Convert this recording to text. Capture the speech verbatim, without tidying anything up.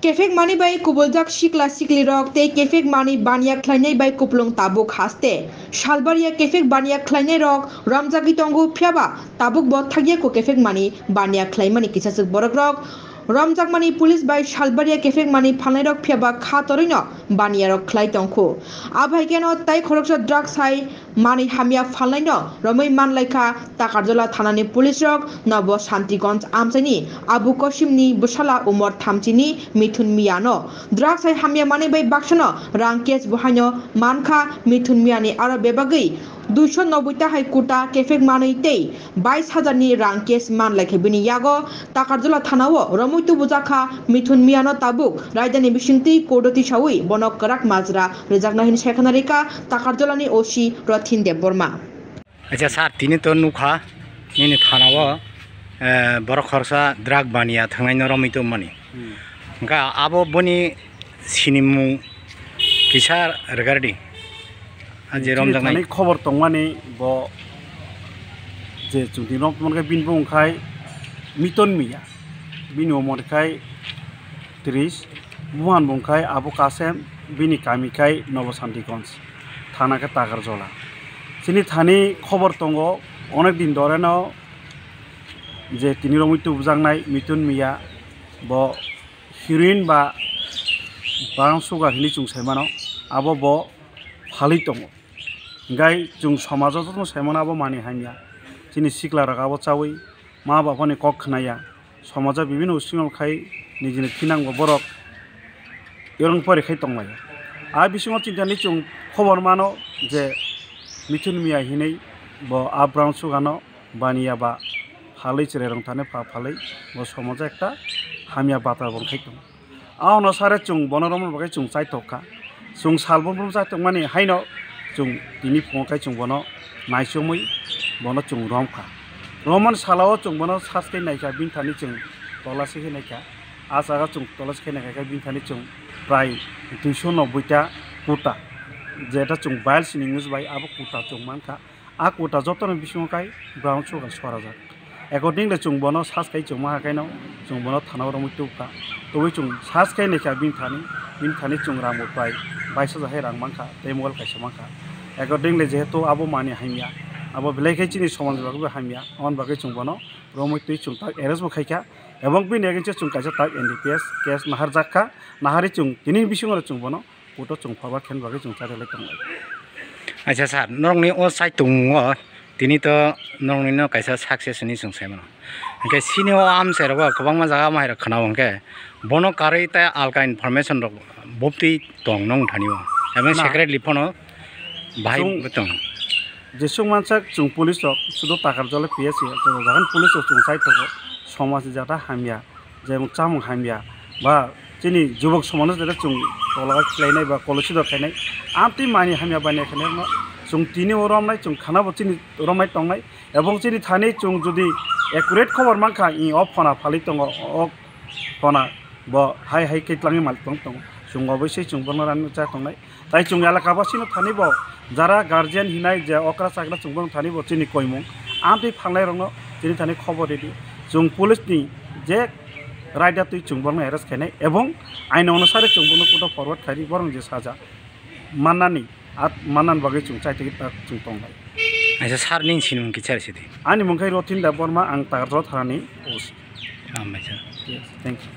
Kephek mani bai kubuljak sikla siklirok tei kephek mani baniya khlainai bai kupulung tabuk haste. Salbaria kephek baniya khlainairok romjagwi tongo, phiyaba tabukbo thakya ko kephek mani baniya khlaimani kisachwk borokrok. Romjakmani police bai salbaria kephek mani phalnairok phiyaba kha torwino baniyarok khlai tongkhu. Abo hai kheno tai khoroksa drugs hai manwi hamya phalnaino romwi manlaikha Takarjala thanani police rok Nobo Santigonj amchaini Abu Kosimni bwsala umor thamchini Mithun Miyano. Drugs hai hamya manwi bai baksano rang cash bo haino mankha Mithun Miyani, aro bebagwi duiso noboi ta hai kuta kephek manwi tei bais hajar ni rang cash manlaikha bini yago. Takarjala thanao romwi tubujakha Mithun Miyano tabuk raidani bisingtwi court o tisawi bono kwrak majra rwjakna hini sai khna rikha Takarjalani O C Rothin Debbarma. Acha sir, tini to nukha nini thanao, eh, borok khoroksa drug baniya thangnaino romwi tongmani. Hmm. Hwnkha abo boni sinimung kisa regarding, ah, je chini romjaknai thani khobor tongmani bo je chwng tini romtongmani khe bini bumung khai Miton Miya, bini umor khai tris, buhan bung khai Abu Kasem, bini kami khai Nobo Santigonj, thana khe Takarjala. Chini thani khobor tongo, onek din doreno je tini romwi tubujaknai Mitun Miya, bo heroin ba brown sugar hinwi chwng sai mano, abo bo phalwi tongo. Hingkhai chwng somajo jotono sai mano abo manwi hamya. Chini sikla rok abo chawi ma baphani kok khnaya. Somajo bibinno bisingo khai nijini thinangbo borok yorong pori khai tonglaio. A bisingo chini thani chwng khobor mano je Mithun Miya hinwi bo a brown sugar no baniya ba phalwi chwrai rong thani pha phalwi bo somajo ekta hamya bata rok khai tongo. Aono sare chwng bono romna bagwi chwng chaitok kha. Chwng sal brum brum chaitok mani haino chwng tini phungo khe chwng bono naichomwi bono chwng rom kha. Romani salao chwng bono search khe naikha, bini thani chwng tola se khe naikha. A jaga chwng tola se khe naikha khe bini thani chwng prai duiso nobboi ta kuta, jeta chwng bile sining use bai abo kuta chwng mankha. A kuta jotono bisingo kai brown sugar sorajak. Accordingly, chwng bono search khai chwng maha khaino chwng bono thana o romwi tubkha. Tubui chwng search khai naikha bini thani, bini thani chwng rang bo prai bais hajar hai rang mankha, tei mobile kaisa mankha. Accordingly, jehetu abo manwi hamya, abo belai khe chini somaj bagwi bo hamya, aboni bagwi chwng bono romwi twi chwng tak arrest bo khaikha. Ebong bini against o chwng kaisa tak N D P S case naharjak kha, naharwi chwng tini bisingo chwng bono court o chwng forward khaina bagwi chwng chari lai tonglai. Acha sir, norokni o side tongmungo tini to norokni no kaisa success hinwi chwng sai mano. Hinkhe sini o amchai rogo kwbangma jaga o mairok khwnao hinkhe bono karwi tei alka information rok bubtwi tong nong thani o. Abo na secretly phano bahai chwng bo tong. Jesuk mansak chwng police rok sudo Takarjala P S C o chwng jagan police rok chwng sai tongo, somaj ni jata hamya. Jemon chamung hamya ba chini jubok somano jeta chwng tola khlainai ba kolosi dok khainai, amtwi mani hamya bani khainai no chwng tini o romnai, chwng khana bo chini romnai tongnai, ebong chini thani chwng jodi accurate khobor mankha, i o phona phalwi tongo, o phona bo hai hai khe tlangwi mal tong tongo, chwng oboisoi chwng bono rani cha tongnai. Tai chwng elaka basino thani bo jara guardian hinai je okra chakra chwng bono thani bo chini koimung amtwi phalnai rokno chini thani khobor ridi. Chwng police ni je raida twi chwng bono arrest khainai ebong aino onusare chwng bono court o forward khairi borok je saja mannani at mannan bagwi chwng chai tigi tak chwng tongnai. Aisa sir ning sinimung kichar sidi. Ani mung khai Rothin Debbarma, ang Takarjala thanani O C. Hambai sir. Yes, thank you.